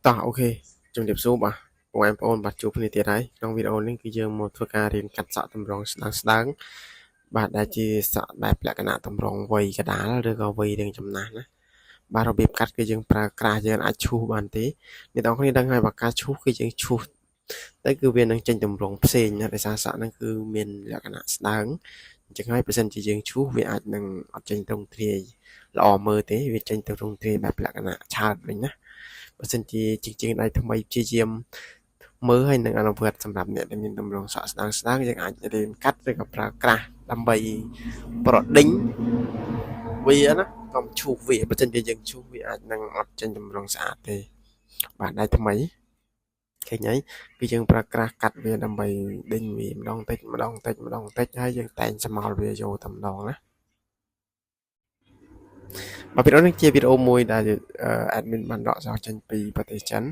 តោះ OK ជំរាបសួរបាទបងប្អូនបាទជួបគ្នាទៀតហើយក្នុងវីដេអូនេះគឺយើងមកធ្វើការរៀនកាត់សក់តម្រងស្ដើងស្ដើងបាទដែលជាសក់បែបលក្ខណៈតម្រងវ័យកដាលឬក៏វ័យរៀងចំណាស់ណាបាទរបៀបកាត់គឺយើងប្រើក្រាស់យើងអាចឈូសបានទេអ្នកទាំងគ្នាដឹងហើយបើការឈូសគឺយើងឈូសទៅគឺវានឹងចេញតម្រងផ្សេងណាដោយសារសក់ហ្នឹងគឺមានលក្ខណៈស្ដើងអញ្ចឹងហើយបើសិនជាយើងឈូសវាអាចនឹងអត់ចេញត្រង់ទ្រាយល្អមើលទេវាចេញទៅត្រង់ទ្រាយបែបលក្ខណៈឆើតវិញណាបើសិនជាជាងដៃថ្មីព្យាយាមមើលហើយនឹងអនុវត្តសម្រាប់អ្នកដែលមានទម្រង់សក់ស្ដើងស្ដើងយើងអាចរៀនកាត់ឬក៏ប្រើក្រាស់ដើម្បីប្រដេញវាណាកុំឈូសវាបើសិនជាយើងឈូសវាអាចនឹងអត់ចេញទម្រង់ស្អាតទេបាទដៃថ្មីឃើញហើយគឺយើងប្រើក្រាស់កាត់វាដើម្បីដេញវាម្ដងតិចម្ដងតិចម្ដងតិចហើយយើងតែងស្មោលវាយកតែម្ដងណាបាទវីដេអូនេះជាវីដេអូមួយដែល admin បានដកស្រង់ចេញពីប្រទេសចិន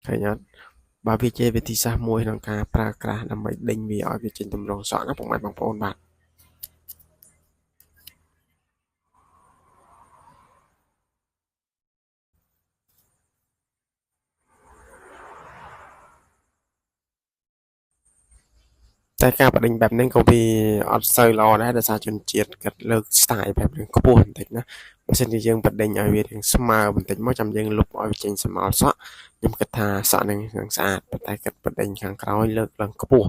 ឃើញអត់បាទវាជាវិធីសាស្ត្រមួយក្នុងការប្រើក្រាស់ដើម្បីដេញវាឲ្យវាចេញទម្រង់សក់ណាពុកម៉ែបងប្អូនបាទតែការបដិញបែបនេះក៏វាអត់សូវល្អដែរដោយសារជនជាតិគាត់លើក style បែបនេះខ្ពស់បន្តិចណាបើសិនជាយើងបដិញឲ្យវារាងស្មើបន្តិចមកចាំយើងលុបឲ្យវាចេញស្មោលសក់ខ្ញុំគិតថាសក់នឹងស្អាតប៉ុន្តែគាត់បដិញខាងក្រោយលើកឡើងខ្ពស់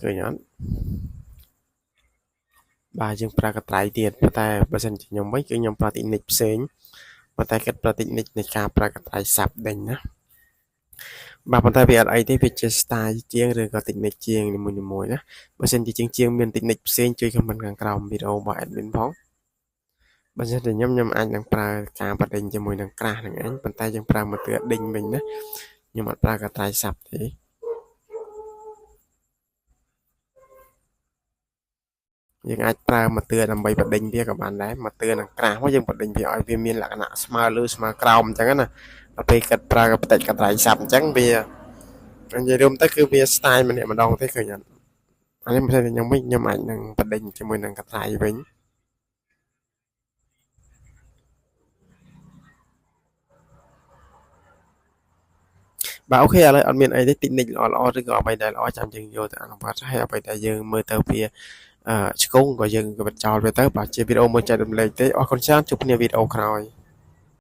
ឃើញអត់បាទយើងប្រើកត្រៃទៀតប៉ុន្តែបើសិនជាខ្ញុំវិញគឺខ្ញុំប្រើតិចនិចផ្សេងប៉ុន្តែគិតប្រើតិចនិចនៃការប្រើកត្រៃសាប់ដេញណាបាទប៉ុន្តែវាអត់អីទេវាជា style ជាងឬក៏តិចនិចជាងនីមួយៗណាបើសិនជាជាងមានតិចនិចផ្សេងជួយ comment ខាងក្រោមវីដេអូរបស់ admin ផងបើសិនជាខ្ញុំអាចនឹងប្រើការបដិញជាមួយនឹងក្រាស់នឹងឯងប៉ុន្តែយើងប្រើមកទឿដេញវិញណាខ្ញុំអត់ប្រើកត្រៃសាប់ទេយើងអាចប្រើមកទឿដើម្បីបដិញវាក៏បានដែរមកទឿនឹងក្រាស់មកយើងបដិញវាឲ្យវាមានលក្ខណៈស្មើលើស្មើក្រោមអញ្ចឹងណាដល់ពេលកាត់ប្រើកបតិចកត្រៃសាប់អញ្ចឹងវានិយាយរួមទៅគឺវា style ម្នាក់ម្ដងទេឃើញអត់អានេះមិនថាខ្ញុំវិញខ្ញុំអាចនឹងបដិញជាមួយនឹងកត្រៃវិញបាទអូខេឥឡូវអត់មានអីទេតិចនិចល្អៗឬក៏អ្វីដែលល្អចាំយើងយកទៅអនុវត្តហើយអ្វីដែលយើងមើលទៅវាឆ្កងក៏យើងក៏បញ្ចោលវាទៅបាទជាវីដេអូមួយចែករំលែកទេអរគុណច្រើនជួបគ្នាវីដេអូក្រោយ។